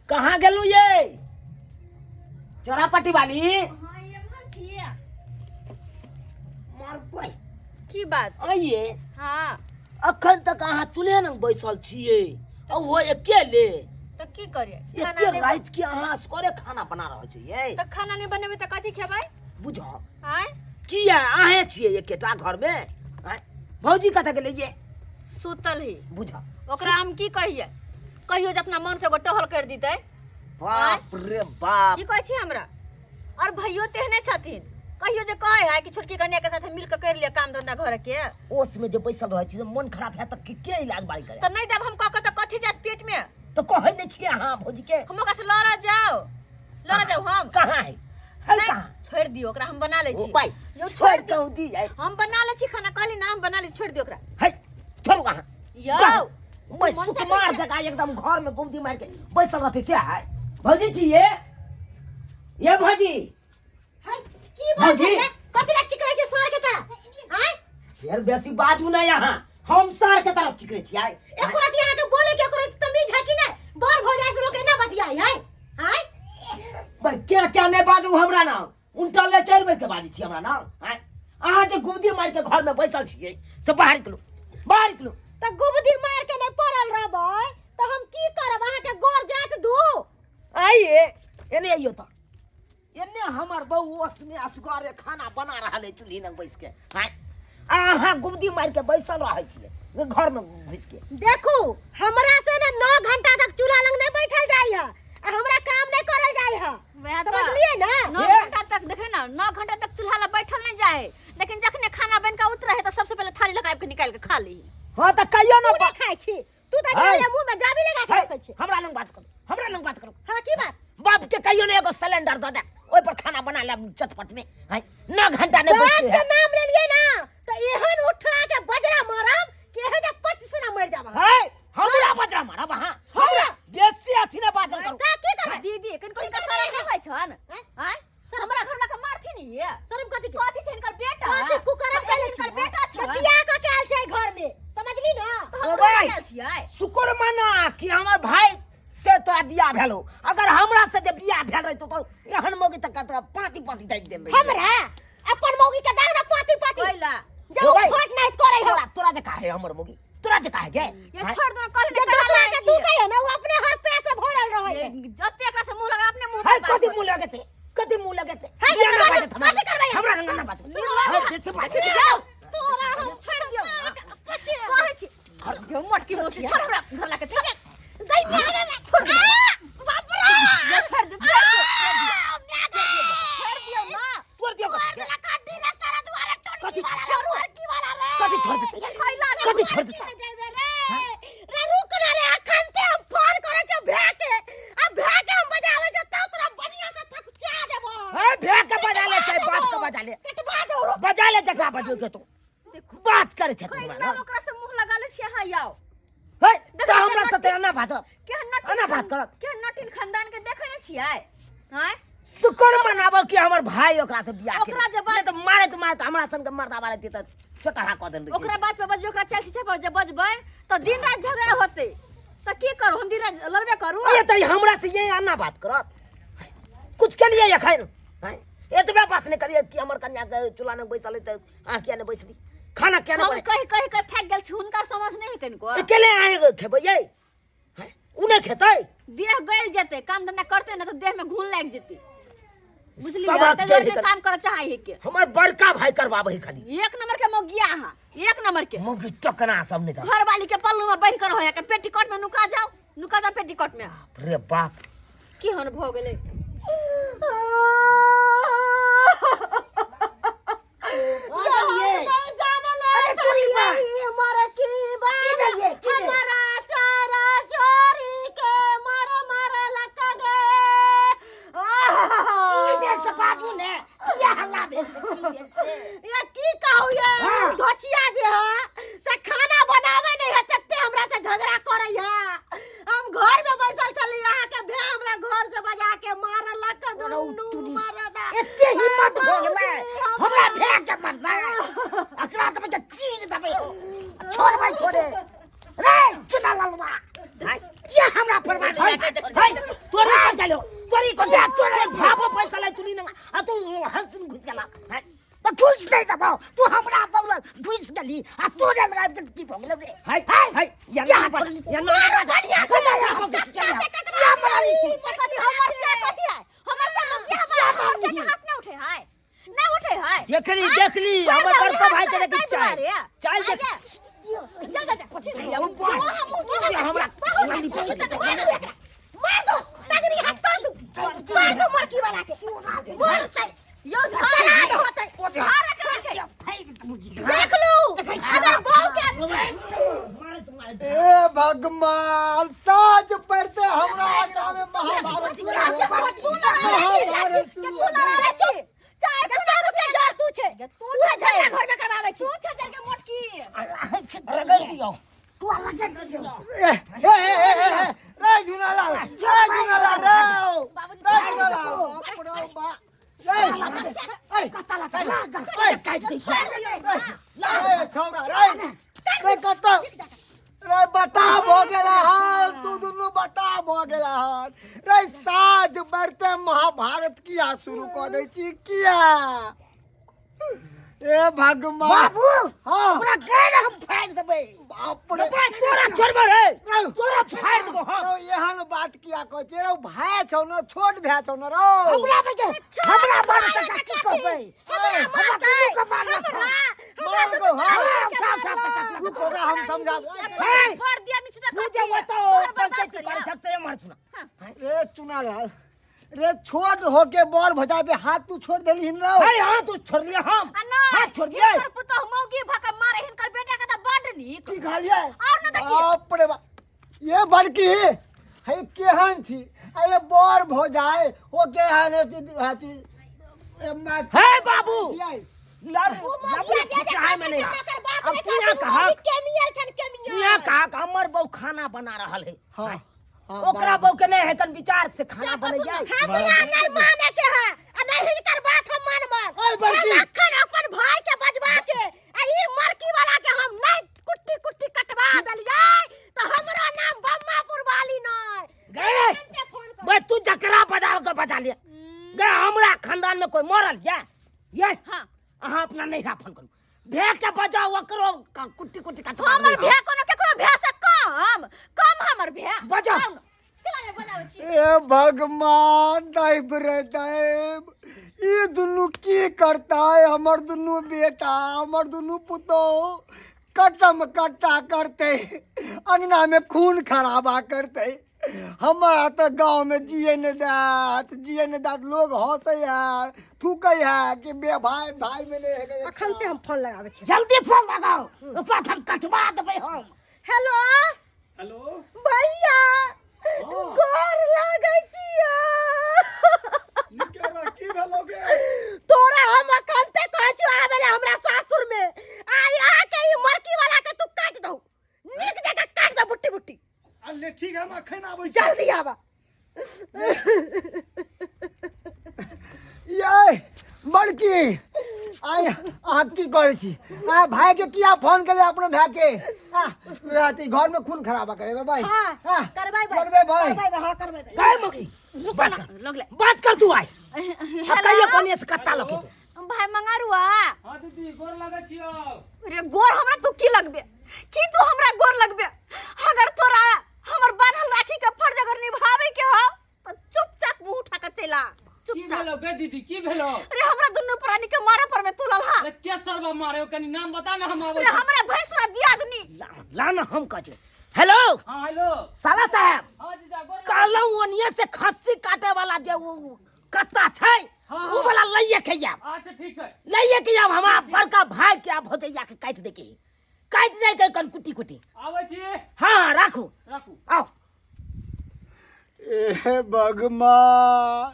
कहाँ गेलहुँ ये चोरापट्टी वाली? हाँ, एम्हर छियै। मरबै। की बात? आइए। हाँ। अखन तक अहाँ चूल्हे लग बैसल छियै आ ओहो अकेले। तऽ की करियै? खाना एते नहि राति के अहाँ असगरे खाना बना रहल छियै? तऽ खाना नहि बनेबै तऽ कथी खेबै? बुझऽ आँय? किया अहें छियै एकेटा घरमे? आँय, भौजी कतऽ गेलै ये? सुतल ही। बुझऽ। ओकरा हम की कहियै? कहियो जे अपना मन से एगो टहल कर दितै। बाप रे बाप। की कहै छी हमरा? और भैयो तेहने छथिन, कहियो जे कहै है कि छोटकी कन्या के साथे मिल के कर लिअ काम धंधा घर के। ओस में जे बैसल रहै छी, मन खराब है तऽ के इलाज बारी करे? तऽ नहि देब हम कह के तऽ कथी जात पेट में? तऽ कहै नहि छियै अहाँ भौजी के? हम ओकरा से लड़ऽ जाओ, लड़ऽ जाओ हम। कहाँ है? है नहीं, कहाँ? छोड़ दियो ओकरा, हम बना लै ओ छी। भाई, यौ, छोड़ कहूँ दी है। हम बना लै छी खाना, कहली ना हम बना लै छी, छोड़ दियो ओकरा। है, छोड़ू अहाँ। यौ, मैं मन से सुकुमार कहियै। जगह एकदम घर में गुमती मार के बैसल रहते से है। भौजी छी ये? ये भौजी। है, की बात भौजी। है? कथी ला चिकरै छै सार के तरह? आँय? यार बेसी बाजू नहीं यहाँ, हम सार के तरह चिकरे छी आय। एको रति अहाँके बोले के एको रति तमीज है कि नहीं? बड़ भऽ जाइ से लोक एना बतियाइ है? आँय? भाई क्या क्या नहीं बाजू हमरा ना, उनटा ले चारि बेर के बाजै छी हमरा ना। आँय, अहाँ जे गुबदी मारि के घर में बैसल छियै से बाहर निकलू, बाहर निकलू। तऽ गुबदी मारि के नहि पड़ल रहबै तऽ हम की करब? अहाँके गोर जात दू। आइए एने आइयो तऽ एने हमर बहू ओसने असगरे खाना बना रहल है चूल्ही लग बैस के। आँय, अहाँ गुबदी मारि के बैसल रहै छियै घर में घुसि के। देखू हमरा से ने 9 घंटा तक चूल्हा लग नहीं बैठल जाइ है आ हमरा काम नहीं करल जाइ है। वएह तऽ। समझलियै ना? 9 हे। घंटा तक देखे ना, 9 घंटा तक चूल्हा लग बैठल नहीं जाए, लेकिन जखने खाना बन के उतरे है तो सबसे पहले थाली लगा के निकाल के खा ली। हाँ तऽ कहियो ना तू नहीं खाइ छी, तू तऽ है। जाइए मुंह में जाबी लगा के है, रखै छी। हमरा लग बात करू, हमरा लग बात करू। हाँ की बात? बाप के कहियो ने एगो सिलेंडर दऽ दे, ओहि पर खाना बना लेब चटपट में। है, 9 घंटा नहीं बाप बैठते के है। नाम लेलिए ना तो एहन उठा के बजरा मारब कि एहन जे 25 ना मर जाब। है, हमरा बजरा मारब अहाँ? हमरा बेसी अथी ना बाजल करू। तऽ की करबै? दीदी कनि कनि शरम नहि होइ छन? आँय, हमरा घर लऽ के मारथिन ये? शरम कथी के? कथी छै हिनकर बेटा? कथी कुकरम कैले हिनकर छी? बेटा छै। तऽ बियाह कऽ के आयल छै घर में, समझली ना? तऽ हम ओ घर भाई। आयल छियै। शुक्र मना कि हमर भाई से तोरा बियाह भेल हो, अगर हमरा से जे बियाह भेल रहितो तो एहन मौगी तक तोरा पाती पाती दाबि देल रहितौ। हमरा अपन मौगी के दाना पाती पाती कैला? जब ओ भाई। फट नहीं करे हो। तोरा जे काहे हमर मौगी, तोरा जे काहे गे? ये छोड़ दो, कल जे निकल दोसरा आयल के छियै। दूसै है ना वो अपने हर पैसे भरल रहै है। ये जते एकरा से मुंह लगा अपने मुंह है पर बात कथी होत। मुंह लगेते, कथी मुंह लगेते? है, बियाह ना कथी बाजत हमरा। कथी करबै? हमरा रंग ना बाजत। निर्लज्ज। है, बेसी बाजत। जाओ। तोरा हम छोड़ दियौ। कहै छी। यौ मोटकी मोटी छोड़ हमरा घर लाके छोड़। गई मारे ना। छोड़ दे। बाप रे। ये छोड़ दे, छोड़ दियौ, छोड़ दियौ। छोड़ दियौ ना। छोड़ दियौ कथी? कड्डी रे सारा दुआरे कथी टोटकी वाला रे, मुर्गी वाला रे। कथी छोड़ देतै? खैला कथी छोड़ देतै? जेबे रे। रे रुक ना रे, अखन ते हम फोन करै छौ भै के। आ भै के हम बजाबै छौ तब तोरा बढ़िया से थकुचा देबो। है, भै के बजा ले चाहे बाप के बजा ले। कटवा दो रुक। बजा ले जकरा बजो के तू। बात करे छै तू हमरा खैला ना। ओकरा से मुंह लगा ले छियै अहाँ आउ। है, देखो तऽ हमरा केना से तेना ना बाजत। केहन नटिन एना बात करत। केहन नटिन खानदान के देखै नै छियै? आँय? शुक्र मनाबो कि हमर भाई ओकरा से बियाह केलक। ओकरा जे बात- नहि तऽ मारैत मारैत हमरा संग मर्दा मारैत तऽ चोटहा कऽ देल रहितै। ओकरा बात पे बजबै, ओकरा चाल छै पर जे बजबै तऽ दिन रात झगड़ा होतै। तऽ की करू हम दिन रात लड़बे करू? अरे तऽ हमरा से ये अन्ना बात करत। कुछ के लिए एखन? हैं? एतबे बात नहि करिए कि हमर कन्या के चूल्हा नहि बैसल है तऽ अहाँ किया नहि बैसली, खाना किया नहि हम बने? कहि कहि के थाकि गेल छी, हुनका समझ नहि है कनिको। अकेले अहाँ खेबै यै? हैं? उ नहि खेतै? देह गलि जेतै, काम धंधा करतै ने तऽ देह में घुन लागि जेतै। बुझलियै? सबक ताहि जड़ि दुआरे कर- काम करऽ चाहै है के। हमर बड़का भाई करबाबै है खाली। एक नंबर के मौगिया अहाँ, एक नंबर के। मौगी टकना सब नहि तऽ। घरवाली के पल्लू में बान्हि के रहै है के पेटीकोट में नुका जाओ, नुका जाओ पेटीकोट में। रे बाप। केहन भऽ गेलै? नहीं जानल अरे तोरी बा। मर की बा। की भेल ये? की भेल? हमारा चारा चोरी के मर मर लक गे। की भेल से बाजू ने, किया हल्ला भेल से, की भेल से? ये की कहू ये? हाँ। धोचिया जे है से खाना बनावे नहीं है तते हमरा से झगड़ा करे है। हम घर में बैसल चली अहाँ के भे हमरा घर से बजा के मारलक दुनू मरदा। एते हिम्मत भऽ गेलै हमरा भे के मरबै? एकरा तऽ बच्चा चीर देबै, छोड़बै थोड़े रे चुना ललवा। किया हमरा पर बात है? तोर घुस नहीं दबाओ तू हमरा बगल घुस गेली आ तोरे लगा दे की भऽ गेलौ रे हाय हाय या ना या ना या कथी हमर से कथी है हमर से मुखिया हमर से हाथ ना उठे है ना उठे है देखली देखली हमर बड़का भाई के देखी चाल चाल देख जा जा जा हमरा मार दो तगड़ी हाथ तोड़ दू मार दो मरकी वाला के मार से यो धारा होतै धारा के छै देख लू अगर बहू के ए भगवान साँझ पड़ते हमरा आगा में महाभारत तू महाभारत तू लड़ावे छी चाहे तू लड़ावे छी तू छे तू झगड़ा घर में करवावे छी तू छै जर के मोटकी रगड़ दियो ए ए ए ए ए रे झुनालाल रे झुनालाल रे रे झुनालाल बाप रे बा ए ए कता लगा काट दे ए छौरा रे रे कत रे बता भ गेला हन तू दुनू बता भ गेला हन रे साँझ बढ़ते महाभारत किया शुरू कऽ दै छी किया ए भगवान बाबू हाँ ओकरा गैर हम फाड़ देबै बाप रे तोरा छोड़बै रे रौ, तोरा फाड़ देबो हम रौ, एहन बात किया कहै छै रौ भाय छौ न छोट भाय छौ न रौ हमरा बजे हमरा बारे तक की कहबै हमरा हमरा दुनू के मारलक हन। मारलको, हाँ। हाँ, साफ साफ कटलक। रुक ओकरा हम समझाब हे, भर दिया नीचे तक तू जे ओतऽ पंचायती करै छक से एम्हर सुना रे चुना लाल रे छोट होके बड़ भजा पे हाथ तू छोड़ देलहिन रौ अरे हाँ तू छोड़ लिया हम आ नहीं हाथ छोड़ दिया हिनकर पुतोह मौगी भऽ के मारे हिनकर बेटा के तऽ बड नीक की कहलियै और न देखिए। बाप रे बाप ये बड़की हे केहन छी अरे बड़ भ जाए ओ केहन अथी अथी ए, मा- हे बाबू छियै। लड़ उ मौगिया जे जे चाय में नहीं ओकर बाप अब ने तू यहाँ कहत, कहा उ मौगी केमियल छन केमियल यहाँ कहा कि हमर बहू खाना बना रहल है हाँ, हाँ, ओकरा बहू के नहीं है कन विचार से खाना बनैया हमरा नहीं माने के है आ नहीं हिनकर बात हम मानब ओए बड़की। हम अखन अपन भाई के बजवा के आ ई मरकी वाला के हम नहीं कुट्टी कुट्टी कटवा देलियै तो हमरो नाम बम्मापुर वाली नहीं गए तुरंते फोन कर बे तू जकरा बजाव के बजा लिया गए हमरा खानदान में कोई मरल या ये हाँ अहाँ अपना नैहरा फोन करू भे के बजाओ ओकरो कुट्टी कुट्टी कटवा हमर भे कोनो केकरो भे से कम कम हमर भे बजाओ। कम। केना ने बजाबै छी ए भगवान दैव रे दैव ई दुनू की करता है हमर दुनू बेटा हमर दुनू पुतोह कटम कट्टा करते अंगना में खून खराबा करते हमरा तऽ गाँव में जिए नहि देत जिए नहि देत लोग हंसै है थूकै है कि बे भाई भाई में नहि है अखन ते हम फोन लगाबै छी जल्दी फोन लगाओ ओकर बाद हम कटवा देबै हम हेलो हेलो भैया गोर लागै छियै की भेलो की भेलो गे तोरा हम अखन ते कहै छियौ आबै ले हमरा सासुर में आइ आके ई मरकी वाला के तू काट दहु नीक जकाँ काट दहु बुट्टी बुट्टी अरे ठीक है हम अखन आबै छी जल्दी आबा ये बड़की आइ अहाँ की करै छी आ भाई के किया फोन केले अपनो भाई के आ अथी घर में खून खराबा करेबै भाई हाँ, हाँ, करबै भाई करबै भाई करबै भाई, हाँ करबै भाई। काय मगी बात कर लगले बात कर तू आय अब कहियो कोनी से कत्ता लके तू भाई मंगारुआ हाँ दीदी गोर लगै छियौ अरे गोर हमरा तू की लगबे की तू हमरा गोर लगबे अगर तोरा हमर बान्हल राखी के फर्ज अगर निभावे के हो तो चुपचाप मुंह उठा के चला की चुपचाप भेलो गे दीदी की भेलो अरे हमरा दुनू प्राणी के मारे पर में तू ललहा अरे के सरवा मारे हो कनी नाम बता ना हम आबै अरे छी। हमरा भैंसुरा दियादनी ला ला ना हम कह छे हेलो हाँ हेलो साला साहब हाँ जीजा गोर लगै कहलहुँ ओनिये से खस्सी काटे वाला जे उ कत्ता छै हाँ, उ वाला लइये के आब अच्छा ठीक छै लइये के आब हमरा बड़का भाई के आब भौजैया के काटि दे के काटि दे के कन कुटी कुटी आबै छी हाँ राखू राखू आओ ए भगवान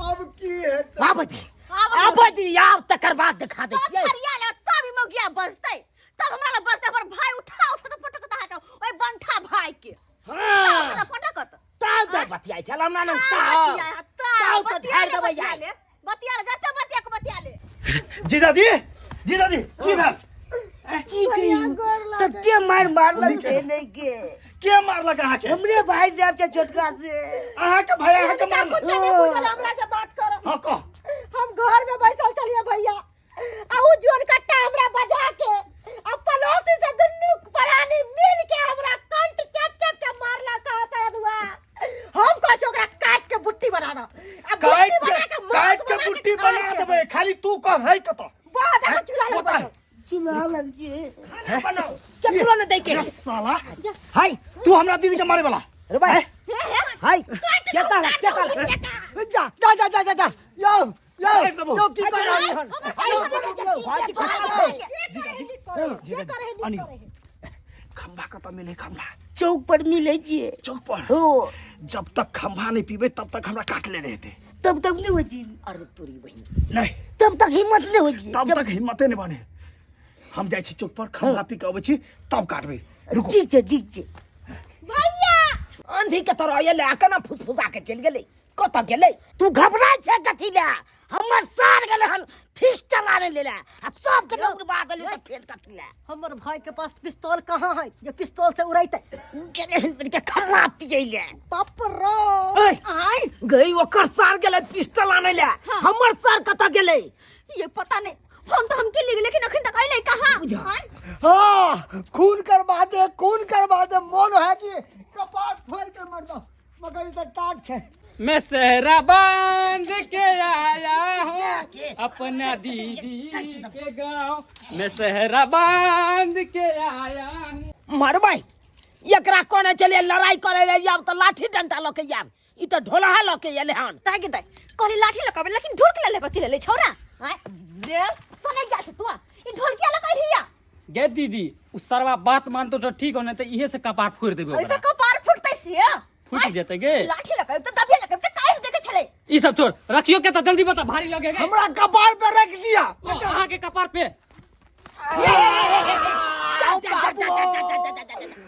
अब की हेतै आब दी आब आब दी आब तकर बाद देखा दै तब छियै फरिया ले तब ई मौगिया बजतै तब हमरा लग बजतै हमर भाई उठा उठा तऽ पटकत अहाँके ओहि बंठा भाई के उठा हाँ उठा तऽ पटकत ताव तऽ बतियाइ छल हमरा लग ताव ताव बतिया ताव ताव तऽ बतिया झाड़ि ले देबै बतिया यार ले बतिया ले जते बतिया के बतिया ले जीजाजी जीजाजी की भेल की कही तते मार मारलक के नहीं के के मारलक अहाँके हमरे भाई साहब छै छोटका से अहाँके भाई अहाँके मारलक कुछ नहीं बुझल हमरा से बात करो हाँ कह हम घर में बैठल छलिए भैया आ उ जो बना दो। आ काट बुट्टी के बना के मांस काट के बना के बुट्टी खाए बना के। देबै, खाली तू कह है कतऽ। वाह, देखो चूल्हा लग बता। बैठल। चूल्हा लग छियै। खाना बनाओ, केकरो ने दै के। रे साला, हाय तू हमरा दीदी के मारे वाला। रे भाई, हे, हे, हाय, काट के दो, ताला, काट के दो, ताला। जा जा जा जा जा जा, यौ यौ काट देबो। यौ, की कर रहली हन? हमर साली साली के भाजी जे करे है नीक करे है, जे करे है नीक अनिल। करे है। खंभा कतऽ मिले खंभा? चौक पर मिलै छियै। चौक पर? हो। जब तक खंभा नहीं पीबे तब तक हमरा काटले रहते। तब तक नहीं होइ छै। अरे तोरी बहिन, नहीं, तब तक हिम्मत नहीं होइ छै। तब तक हिम्मते नहीं बने। हम जाइ छी चौक पर, खंभा पी के अबै छी तब काटबै। रुको। ठीक छै, ठीक छै। भैया आंधी के तरह एलै आ केना फुसफुसा के चलि गेलै, कतऽ गेलै? तू घबराइ छै कथी लए? हमर सार गेलै हन फीस चलाने ले आ सबके नौकरी बाद देली तऽ फेर कथी लए? हमर भाई के पास पिस्तौल कहाँ है जे पिस्तौल से उड़ैते? गेलै हन के खम्मा पियै ले। बाप रे, ऐ, आय गई ओकर सार गेलै पिस्टल आनै ले, हमर सार कतऽ गेलै? ये पता नहीं, फोन तो हमके ले, लेकिन अखन तक अइले कहाँ? बुझा। आय? हाँ, खून करवा दे, खून करवा दे, मन है कि कपाट फोड़ के मर दो, मगर ई तऽ टाट छै। मैं सहरा बांध के आया हूँ अपना दीदी के गांव, मैं सहरा बांध के आया हूँ। मरबै एकरा, कोने चलिए लड़ाई करे ले आब तऽ लाठी डंडा लऽ के आब, ई तऽ ढोलहा लऽ के एलै हन। ताकि के दाइ कहली लाठी लकाबे, लेकिन ढोलक ले लेके चले ले छौरा। आय रे सने गया छै तू, ई ढोलकिया लऽ के हिया। गे दीदी, उ सरवा बात मानतो तो ठीक हो, नहीं तो इहे से कपार फोड़ देबे ऐसे ओकरा। कपार फुटतै से फूट जेतै गे। लाठी लकाबे त दबिया लकाबे त काहे देके छले? ई सब छोड़, रखियो के त जल्दी बता, भारी लगेगा। हमरा कपार पे रख दिया। ओ, अहाँ के कपार पे।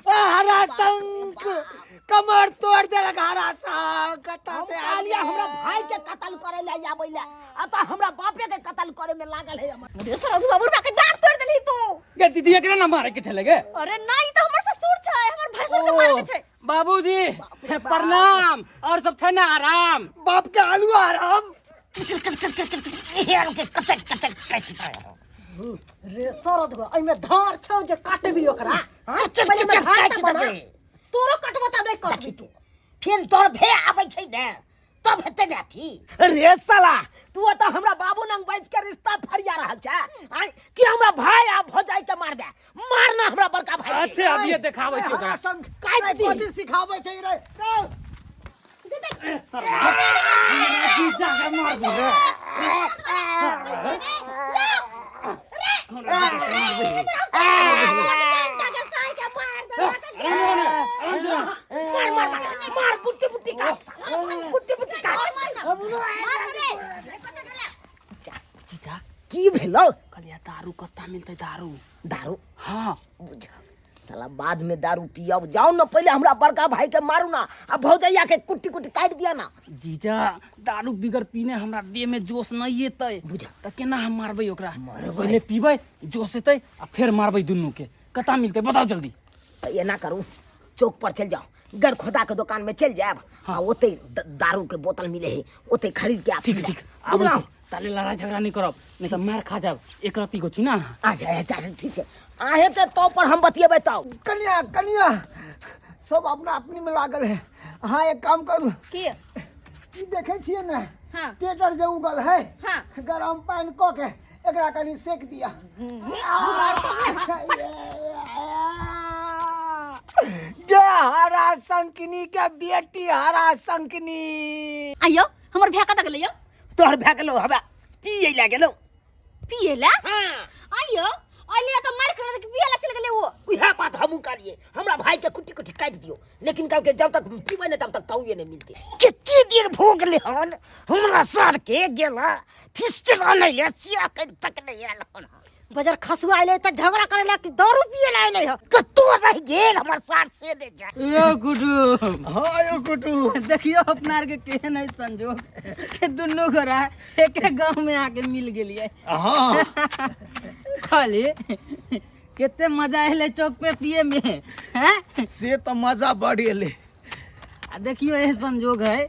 आ, हरा शंख कमर तोड़ देलक, हरा शंख कतऽ से हम कहलियै हमरा भाई के कत्ल करे ले आबै ले, आ तऽ हमरा बापे के कत्ल करे में लागल है हमर। रे सरगु बाबू के डांट तोड़ देलही तू। गे दीदी, एकरा ना मारे के छले गे। अरे नहीं, त हमर ससुर छै, हमर भैंसुर के मारे के छै। बाबूजी प्रणाम, और सब थे ना आराम? बाप के आलू आराम। हेर के कचक कचक काटि दे। रे सरद गो, एहिमे धार छौ जे काटबी ओकरा? हाँ? कचक पहिले एहिमे कचक धार काटि तऽ बना। देबै। तोरो कटबो तऽ नहि देखी कटबी। तू फेर तोर भे आबै छै ने तब हेतै ने अथी। रे साला, तू तऽ हमरा बाबू नंग बैस के रिश्ता फरिया रहल छै आँय, कि हमरा भाई आ भौजाई के मारबे? मारना हमरा बड़का भाई के। अच्छे, अभी देखाबै छी हरा ओकरा। शंख काटि दी। कथी सिखाबै छै रे? रे ए सरवा, हमरा जीजा के मारबी रे? मार मार मार मार, बुट्टी बुट्टी काट, बुट्टी बुट्टी काट। जीजा, की भेलो? कहलियै दारू कत्ता मिलतै दारू? दारू? हाँ। बुझ साला, बाद में दारू पियब, जाओ ना पहले हमरा बड़का भाई के मारू ना आ भौजैया के कुट्टी कुट्टी काटि दिया ना। जीजा, दारू बिगर पीने हमरा देह में जोश नहीं एतै। बुझ। तऽ केना हम मारबै ओकरा? मारबै। पहिले पीबै, जोश एतै आ फेर मारबै दुनू के। कत्ता मिलतै बताउ जल्दी। तऽ एना करू, चौक पर चलि जाओ, गर खोदा के दुकान में चलि जायब आ ओते दारू के बोतल मिले है, ओते खरीद के आ। ठीक ठीक, आबै छी। ताले लड़ाई झगड़ा नहीं करब, नहीं तऽ मार खा जाब। एक रत्ती गो छी ना। अच्छा अच्छा अच्छा, ठीक छै, अहें के तो पर हम बतियेबै तब। कनिया, कनिया, सब अपना अपनी में लागल है। अहाँ एक काम करू। की? ई देखै छियै ने? हाँ। टेटर जे उगल है। हाँ। गरम पानि कऽ के एकरा कनि सेक दिया। गे हरा शंकनी के बेटी, हरा शंकनी। आइयो, हमर भैया कतऽ गेलै यौ? तोहर भए गेलौ, हवा पियै लए गेलौ। पिए ला? हाँ। आइयो, अइले तऽ मारि खेलक, पिए ला चलि गेलै ओ। उएह बात हमहूँ कहलियै, हमरा भाई के कुट्टी कुट्टी काटि दियौ, लेकिन कहलकै जब तक पीबै नहि तब तक कौए नहि मिलतै। कते देर भऽ गेलै हन हमरा सर के गेला फिस्टल आनै ले, से अखन तक नहि आयल हन। बजर खसुआ अइले तऽ झगड़ा करे ला कि दारू पिए ला अइले ह? कतौ रहि गेल हमर सार से नहि जाय। यो कुटुम। हाँ यो कुटुम। देखियो अपना आर के केहन है संजोग के दुनू गोरा एके गांव में आके मिल गेलियै। हाँ। खाली कते मजा एलै चौक पे पिए में हैं? से तऽ मजा बड़ एलै। आ देखियो, एह संजोग है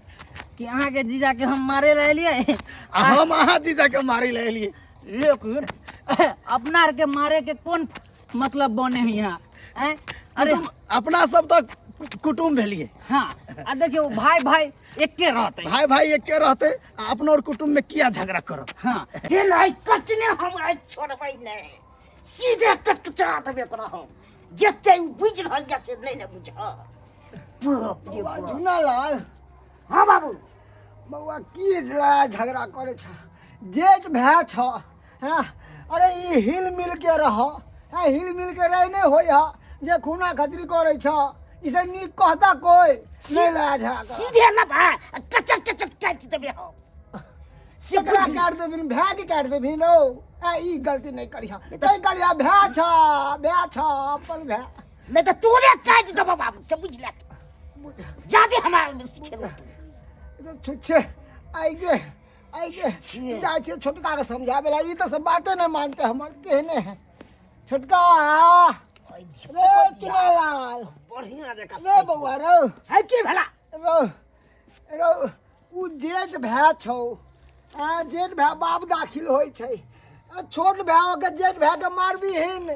कि अहाँ के जीजा के हम मारे ला एलियै आ हम अहाँ जीजा के मारे लए एलियै। लेकिन अपना आर के मारे के कोन मतलब बने है यहाँ हैं? अरे अपना सब तऽ कुटुम्ब भेलिए। हाँ, आ देखियो भाई भाई एके रहते। भाई भाई एके रहते, आ अपना और कुटुम्ब में किया झगड़ा करब। हाँ। हे नहीं कटने हमरा छोड़बै नहीं, सीधे कचकचा देबे ओकरा हम। जते उ बुझि रहल या से नहीं ने बुझ। बाप रे बौआ बाप। झुनालाल। हाँ बाबू। बौआ की लड़ाई झगड़ा करे छ, जेठ भाई छ। हाँ, अरे ई हिल मिल के रह, हाँ, हिल मिल के रह नहीं होय ह जे खूना खतरी करे छ, इसे नीक कहता कोई नहीं लड़ाई झगड़ा कर। सीधे ना भाई कचर कचर काटि देबे हम। से एकरा बुझ काट देबिन, भाई के काट देबिन रौ। आ, ई गलती नहीं करिहा, नहीं करिहा, भाई छ, भाई छ, अपन भाई। नहीं तो तोरे काटि देबो बाबू, से बुझ ले। जादे हमरा में खेल तू। छुच्छे आई गे, आई गे। जाइ छियै छोटका के समझाबे ला, ई तऽ सब बाते नहीं मानते हमर, केहने है छोटका। रे चुनालाल। बढ़िया जकाँ रे बौआ रौ। है की भेला? रौ, रौ, उ जेठ भाय छौ। आ, जेठ भाय बाप दाखिल होइ छै, आ छोट भाय के जेठ भाय के मारबीहिन,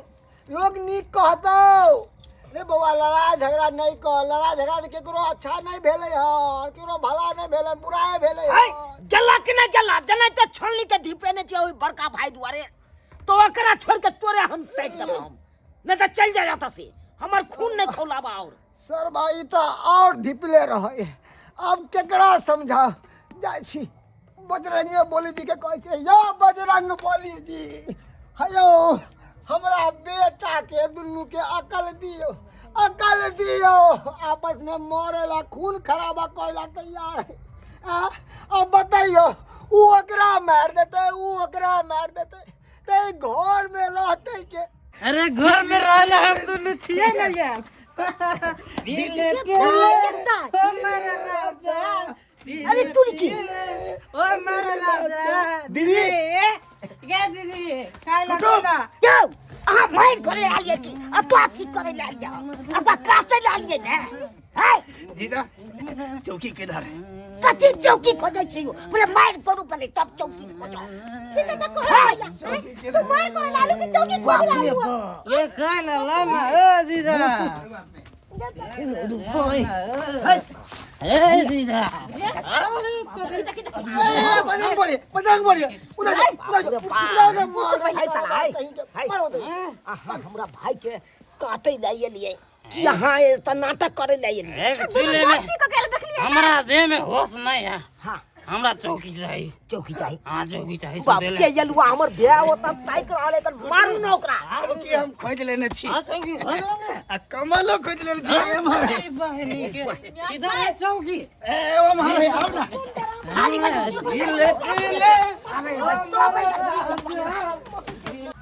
लोग नीक कहतौ। रे बौआ लड़ाई झगड़ा नहीं कर, लड़ाई झगड़ा से केकरो अच्छा नहीं भेलै हन, केकरो भला नहीं भेलै, बुराए भेलै है, हन। गेला कि नहीं गेला? जनै तऽ छोलनी के धिपेने छियै ओहि बड़का भाई दुआरे, तो ओकरा छोड़ के तोरे हम साइड देबो हम, नहीं तऽ चलि जा एतऽ से, हमर खून नहीं खौलाबा। और सर भाई तऽ और धिपले रहै, अब केकरा समझा जाइ छी। बजरंगे बोली जी के कहै छै, यौ बजरंग बोली जी, हयौ हमरा बेटा के दुनू के अकल दियौ, अकल दियौ, आपस में मरे ला खून खराबा करे ला तैयार है। आ, अब बतैयौ, उ ओकरा मारि देतै, उ ओकरा मारि देतै, तऽ घर में रहतै के? अरे घर में रहले हम दुनू छियै ना यार। ओ मेरा राजा। अरे तू की? ओ मेरा राजा। दीदी। गे दीदी, खाय ला ना। यौ, अहाँ मारि करे आलियै कि अतवा की करे ला आलियै? अतवा काटे ला आलियै ने? है? जीजा, चौकी किधर है? कथी चौकी खोजै छी यौ? पहिले मारि करू पहिले, तब चौकी खोजो। ठीक है, तऽ कहै ला, तू मारि करे लालू कि चौकी खोज लालू? ये खाय ला ला ना ओ जीजा। ए जीजा। ए, बजरंग बोलिए, बजरंग बोलिए, उधर जा, उधर जा, उधर जा, मारो, है साला, है। कहीं के, है। मारो दे। अहाँ हमरा भाई के काटे ला एलियै कि अहाँ एतऽ नाटक करे ला एलियै? एक चूल्हे में दोस्ती को केले देखलियै ना? हमरा देह में होश नहीं है। हाँ। हमरा चौकी चाही। चौकी चाही? हाँ, चौकी चाही। बाप सुतै के ला। यलुआ हमर बियाह होता ताकि रहल है, मारू ना ओकरा। चौकी हम खोज लेने छी। हाँ, चौकी खोज लेने। आ कमलो खोज लेने छी। एम्हर है। अरे बहनी के। किधर है चौकी? ए, ओम्हर है, आउ ना। खाली बस ले, ले।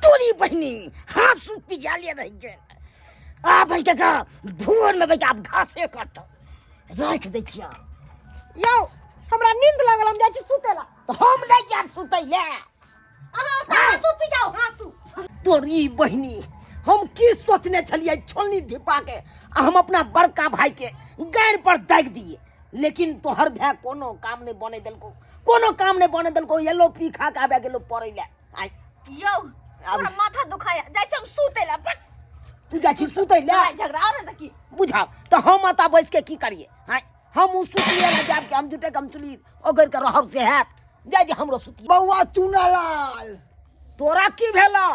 तोरी बहिनी हाथ सूत पिजाले रह गेल। आ भाई काका भोर में बैठ आब घासे काट राखि दै छियै। यौ हमरा नींद लागल, हम जाइ छी सुतै ला। तऽ हम नहि जायब सुतै लए। अहाँ ओतऽ हाँसू पी जाउ, हाँसू। तोरी बहिनी हम की सोचने छलियै छोलनी धिपा के आ हम अपना बड़का भाई के गाड़ि पर दागि दिए, लेकिन तोहर भाय कोनो काम नहीं बने देलको, कोनो काम नहीं बने देलको। येलो पी खा के आबे गेलो पड़ै लए। आइ यौ हमरा माथा दुखाया, जाइ छी हम सुतै ला। बस। तू जाइ छी सुतै लए? लड़ाई झगड़ा और देखी बुझाओ तऽ हम एतऽ बैस के की करिए? हाँ, हम उ सुतिए ला जाब के हम जुटे के हम चुली ओगरि के रहब से हैत। जाय जे हमरो सुतिए। बौआ चुनालाल। तोरा की भेला?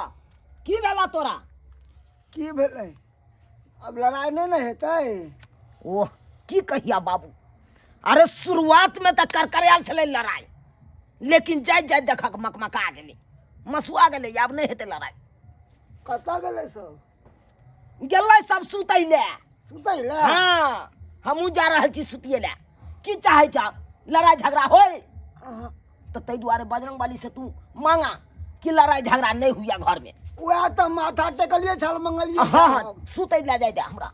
की भेला तोरा? की भेलै? अब लड़ाई नहीं ने हेतै। ओह की कहिया बाबू, अरे शुरुआत में तऽ करकरायल छलै लड़ाई, लेकिन जाय जाय देखक मकमका गेलै, मसुआ गेलै, आब नहीं हेतै लड़ाई। कतऽ गेलै सब? गेलै सब सुतै लए। सुतै लए? हाँ, हमहूँ जा रहल छी सुतिए लए। की चाहै छह लड़ाई झगड़ा होय? तऽ ताहि दुआरे बजरंग बली से तू मांगा कि लड़ाई झगड़ा नहीं हुआ घर में। वएह तऽ माथा टेकलिए छल, मंगलिए हाँ, हाँ, छल। सुतै लए जाय दे हमरा।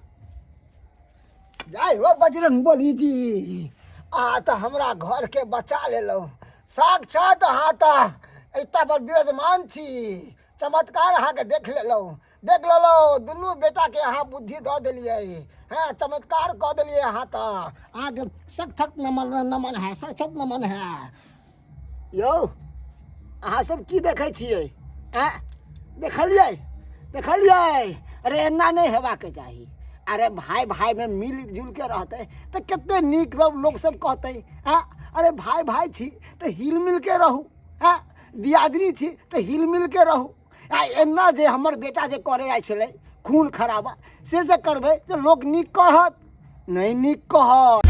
जाय हो बजरंग बली जी, आ तऽ हमरा घर के बचा लेलहुँ। साक्षात अहाँ तऽ एतऽ पर विराजमान छी, चमत्कार अहाँके देख लेलहुँ, देख लेलहुँ। दुनू बेटाके अहाँ बुद्धि दऽ देलियै, हँ, चमत्कार कऽ देलियै अहाँ तऽ। अहाँके सख्त नमन नमन है, सख्त नमन है। यौ अहाँ सब की देखै छियै? आँय, देखलियै? देखलियै? अरे एना नहि हेबाके चाही, अरे भाई भाई में मिल जुल के रहते तऽ कते नीक सब लोक सब कहते। हाँ, अरे भाई भाई छी तऽ हिल मिल के रहू। हाँ, दियादनी छी तऽ हिल मिल के रहू। आ एना जे हमर बेटा जे करे आयल छलै खून खराबा, से जे करबै तऽ लोक नीक कहत नहीं नीक कहत।